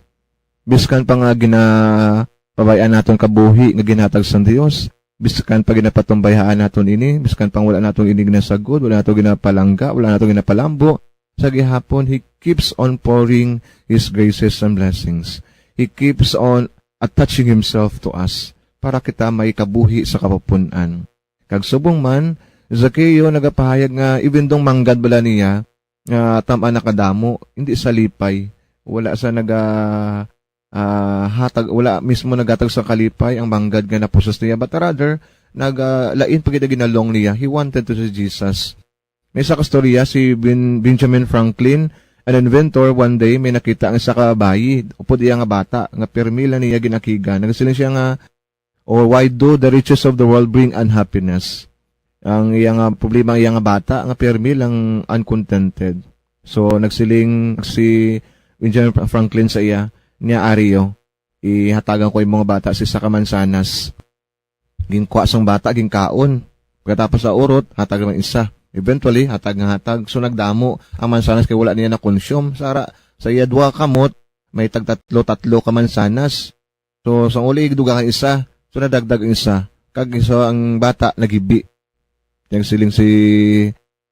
Biskan pa nga ginapabay-an naton kabuhi nga ginhatag sang Dios, biskan pa ginapatumbayhaan naton ini, biskan pang wala naton ini ginasagod, wala naton ginapalangga, wala naton ginapalambo, sa gihapon, He keeps on pouring His graces and blessings. He keeps on attaching Himself to us para kita may kabuhi sa kapupun-an. Kag subong man, Zaccheo nagapahayag nga even though manggad bala niya, nga tam-an nakadamo, hindi sa lipay. Wala sa naga, ah, hatag, wala mismo naghatag sa kalipay ang manggad nga napusos niya, but rather, naga, lain pa gid ang ginalong niya. He wanted to see Jesus. May isa ka storya, si Ben-, Benjamin Franklin, an inventor, one day, may nakita ang isa ka bayi, upod iya nga bata, nga pirmi lang niya ginakigan. Nagsiling siya nga, or, "Why do the riches of the world bring unhappiness?" Ang iya nga problema, ang iya nga bata nga pirmi lang uncontented. So, nagsiling si Benjamin Fra-, Franklin sa iya, niya, "Ari, o, ihatagan ko imong bata sa isa ka mansanas." Ginkuha sang bata, ginkaon. Pagkatapos sa urot, hatag naman isa. Eventually, hatag nga hatag. So, nagdamo ang mansanas kay wala niya na-consume. Sara, sa iya duha ka kamot, may tagtatlo-tatlo ka mansanas. So, sa uli, igduga ang isa. So, nadagdag ang isa. Kag isa ang bata, nagibi. Yang siling si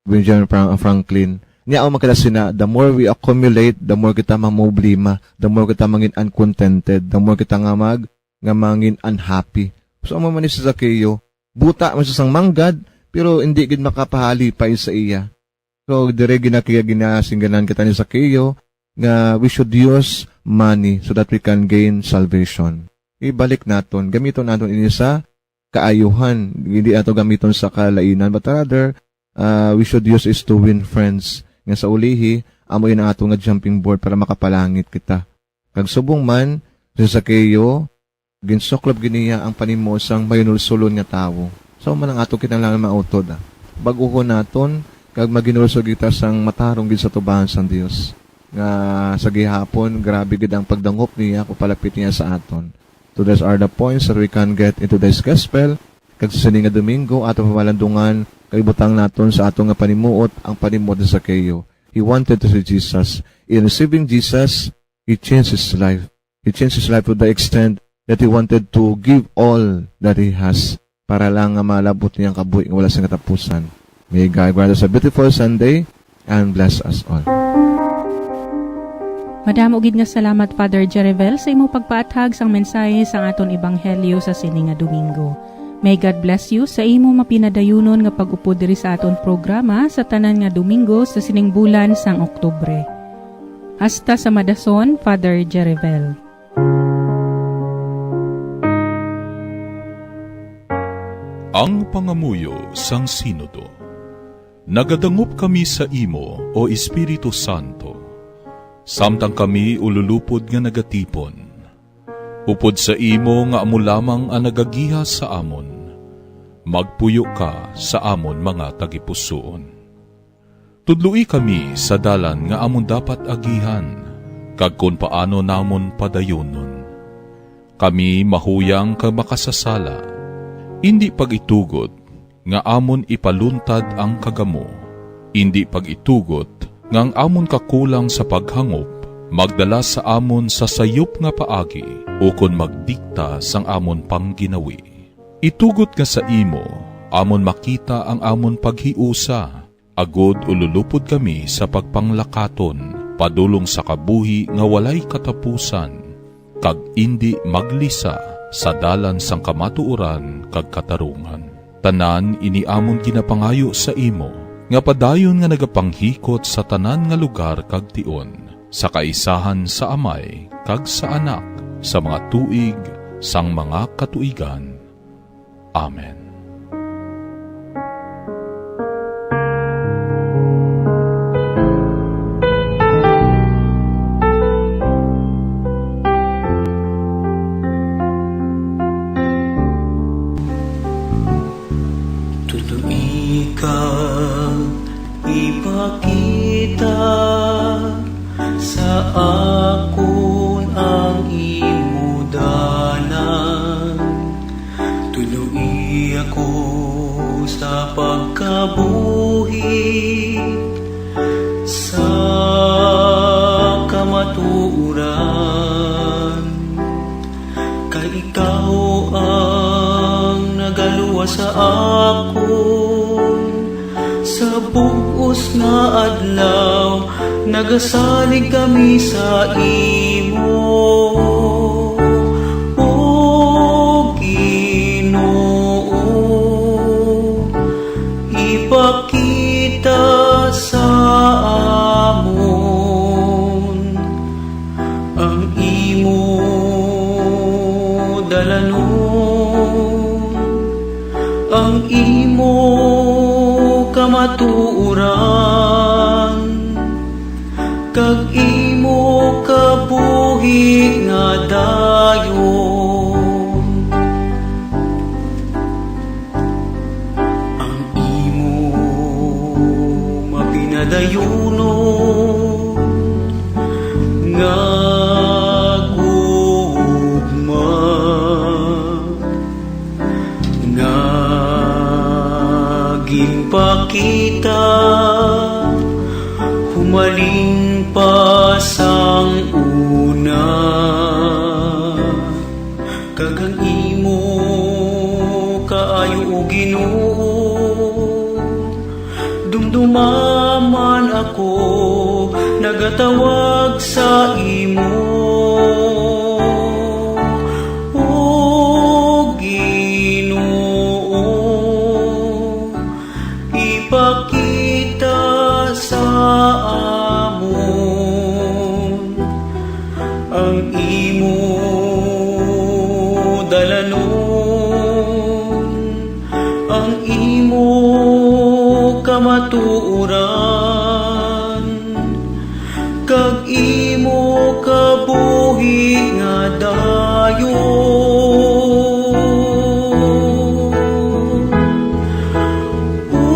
Benjamin Fran-, Franklin. Niya, ang makita sina, the more we accumulate, the more kita mamoblema, the more kita mangin uncontented, the more kita nga mag, nga mangin unhappy. So, amo man ni si Zaccheo, buta man siya sang manggad, pero hindi gid makapahalipay sa iya. So, dire ginakiya ginasingganan kita ni Zaccheo nga we should use money so that we can gain salvation. Ibalik naton, gamiton naton ini sa kaayuhan. Hindi nato gamiton sa kalainan, but rather, uh, we should use is to win friends. Nga sa ulihi, amo yun ang ato nga jumping board para makapalangit kita. Kag subong man, si Zaccheo, ginsuklob gid niya ang panimo sang mayunulsulon nga tawo. So, man ang ato kinahanglan mautod, ah. Bag-uhon naton kag maghinulsol kita sang matarong gid sa atubangan sang Dios, nga sa gihapon, grabe gid ang pagdangop niya kung palapit niya sa aton. So those are the points that we can get into this gospel. Kag sa sini nga Domingo, ato pamalandungan, kag ibutang naton sa ato nga panimuot ang panimuot ni Zaqueo. He wanted to see Jesus. In receiving Jesus, he changed his life. He changed his life to the extent that he wanted to give all that he has para lang nga malabot niya ang kabuhi nga wala sing katapusan. May God grant us a beautiful Sunday and bless us all. Madamo gid nga salamat, Father Jerivel, sa imo pagpaathag sang mensahe sang aton ebanghelyo sa sini nga Domingo. May God bless you sa imo mapinadayunon nga pag-upod diri sa aton programa sa tanan nga Domingo sa sining bulan sang Oktubre. Hasta sa madason, Father Jerivel. Ang pangamuyo sang Sinodo. Nagadangop kami sa imo, O Espiritu Santo, samtang kami ululupod nga nagatipon. Upod sa imo nga amo lamang ang nagagiha sa amon, magpuyo ka sa amon mga tagipusoon. Tudloi kami sa dalan nga amon dapat agihan, kag kon paano namon padayonon. Kami mahuyang kag makasasala, indi pag-itugot nga amon ipaluntad ang kagamo, indi pag-itugot nga ang amon kakulang sa paghangop magdala sa amon sa sayop nga paagi ukon magdikta sang amon pangginawi. Itugot nga sa imo amon makita ang amon paghiusa, agod ululupod kami sa pagpanglakaton padulong sa kabuhi nga walay katapusan, kag indi maglisa sa dalan sang kamatuoran kag katarungan. Tanan ini amon ginapangayo sa imo, nga padayon nga nagapanghikot sa tanan nga lugar kag tion, sa kaisahan sa Amay kag sa Anak, sa mga tuig sang mga katuigan. Amen. Tudloi ka, ipakita sa akon ang imo dalan. Tudloi ako sa pagkabuhi sa kamatuoran, kay ikaw ang nagaluwas sa akon. Sa bug-os nga adlaw, nagasalig kami sa imo, O Ginoo. Ipakita sa amon ang imo dalanon, ang imo kamatuoran, kag imo kabuhi nga dayon. Ang imo mapinadayunon nga gugma nga ginpakita humalin pa sang una. Kag ang imo kaayo, O Ginoo, dumduma man ako nagatawag sa imo, O Ginoo. Ipakita sa amon ang imo dalanon, ang imo kamatuoran, kag imo kabuhi nga dayon. O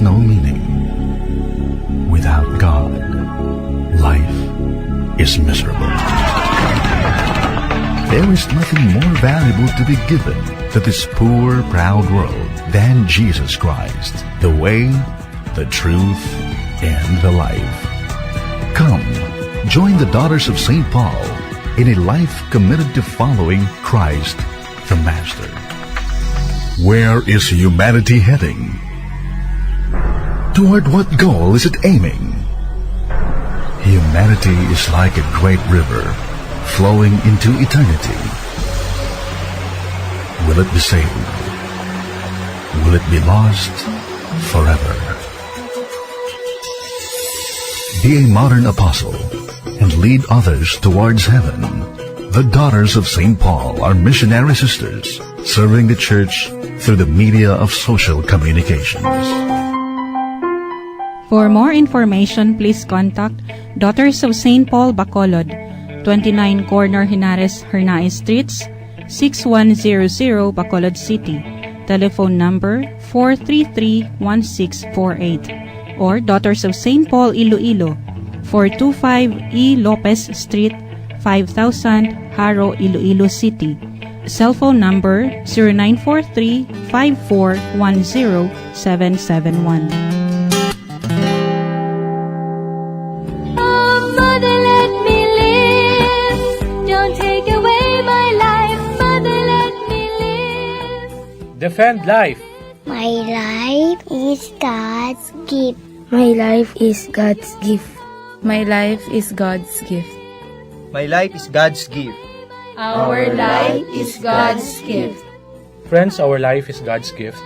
no meaning. Without God, life is miserable. There is nothing more valuable to be given to this poor, proud world than Jesus Christ, the way, the truth, and the life. Come, join the Daughters of Saint Paul in a life committed to following Christ the Master. Where is humanity heading? Toward what goal is it aiming? Humanity is like a great river flowing into eternity. Will it be saved? Will it be lost forever? Be a modern apostle and lead others towards heaven. The Daughters of Saint Paul are missionary sisters serving the church through the media of social communications. For more information, please contact Daughters of Saint Paul Bacolod, twenty-nine Corner Henares Hernaez Streets, six one zero zero, Bacolod City. Telephone number four three three one six four eight, or Daughters of Saint Paul Iloilo, four two five E Lopez Street, five thousand, Jaro, Iloilo City. Cellphone number zero nine four three five four one zero seven seven one. Oh, mother, let me live. Don't take away my life. Mother, let me live. Defend life. My life is God's gift. My life is God's gift. My life is God's gift. My life is God's gift. Our life is God's gift. Friends, our life is God's gift.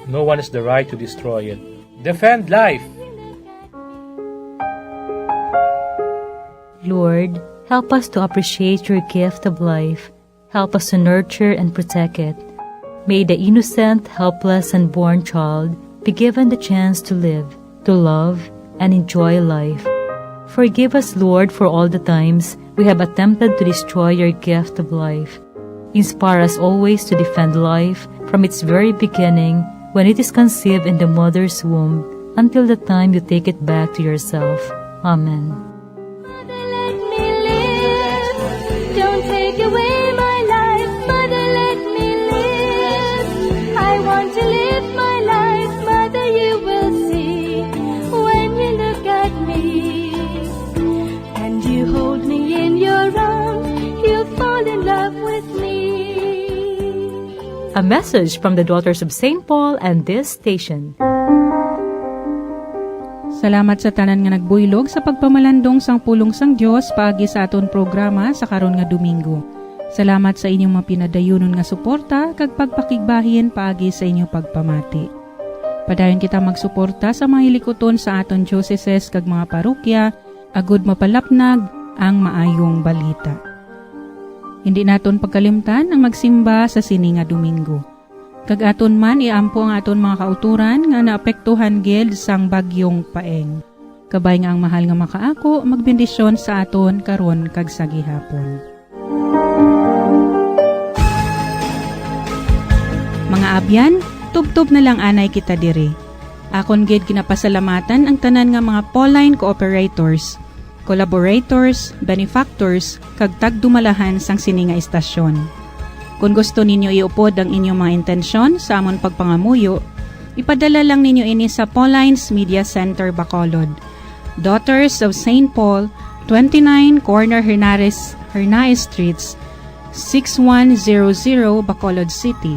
No one has the right to destroy it. Defend life. Lord, help us to appreciate your gift of life. Help us to nurture and protect it. May the innocent, helpless, unborn child be given the chance to live, to love, and enjoy life. Forgive us, Lord, for all the times we have attempted to destroy your gift of life. Inspire us always to defend life from its very beginning, when it is conceived in the mother's womb, until the time you take it back to yourself. Amen. Mother, let me live. Don't take away my life. Mother, let me live. I want to live my life. Mother, you will see when you look at me. And you hold me in your arms, you'll fall in love with me. A message from the Daughters of Saint Paul and this station. Salamat sa tanan nga nagbuylog sa pagpamalandong sang pulong sang Dios paagi sa aton programa sa karon nga Domingo. Salamat sa inyong mapinadayonon nga suporta kag pagpakigbahin paagi sa inyong pagpamati. Padayon kita magsuporta sa mga hilikuton sa aton diocese kag mga parokya, agud mapalapnag ang maayong balita. Hindi naton pagkalimtan ang magsimba sa sini nga Domingo. Kag aton man iampo ang aton mga kautoran nga naapektuhan gid sang Bagyong Paeng. Kabay nga ang mahal nga Makaako magbendisyon sa aton karon kag sa gihapon. Mga abyan, tubtob na lang anay kita diri. Akon gid ginapasalamatan ang tanan nga mga Pauline cooperators, collaborators, benefactors, kag tagdumalahan sang sini nga istasyon. Kon gusto ninyo iupod ang inyong mga intensyon sa amon pagpangamuyo, ipadala lang ninyo ini sa Pauline's Media Center, Bacolod, Daughters of Saint Paul, twenty-nine Corner Hernares, Hernaez Streets, six one zero zero, Bacolod City.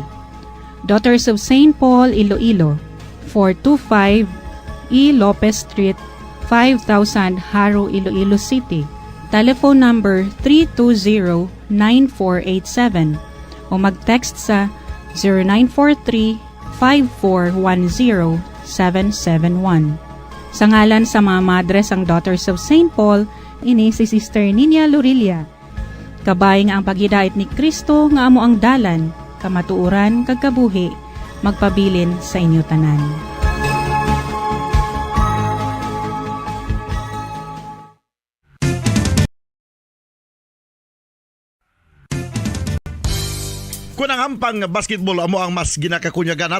Daughters of Saint Paul, Iloilo, four two five E Lopez Street, five thousand, Jaro, Iloilo City. Telephone number three two zero nine four eight seven o mag-text sa zero nine four three five four one zero seven seven one. Sa ngalan sa mga madre sang Daughters of Saint Paul, ini si Sister Nina Lorilla. Kabay nga ang paghidait ni Cristo nga amo ang dalan, kamatuoran, kag kabuhi, magpabilin sa inyo tanan. Kon ang hampang nga basketball amo ang mas ginakakunyagan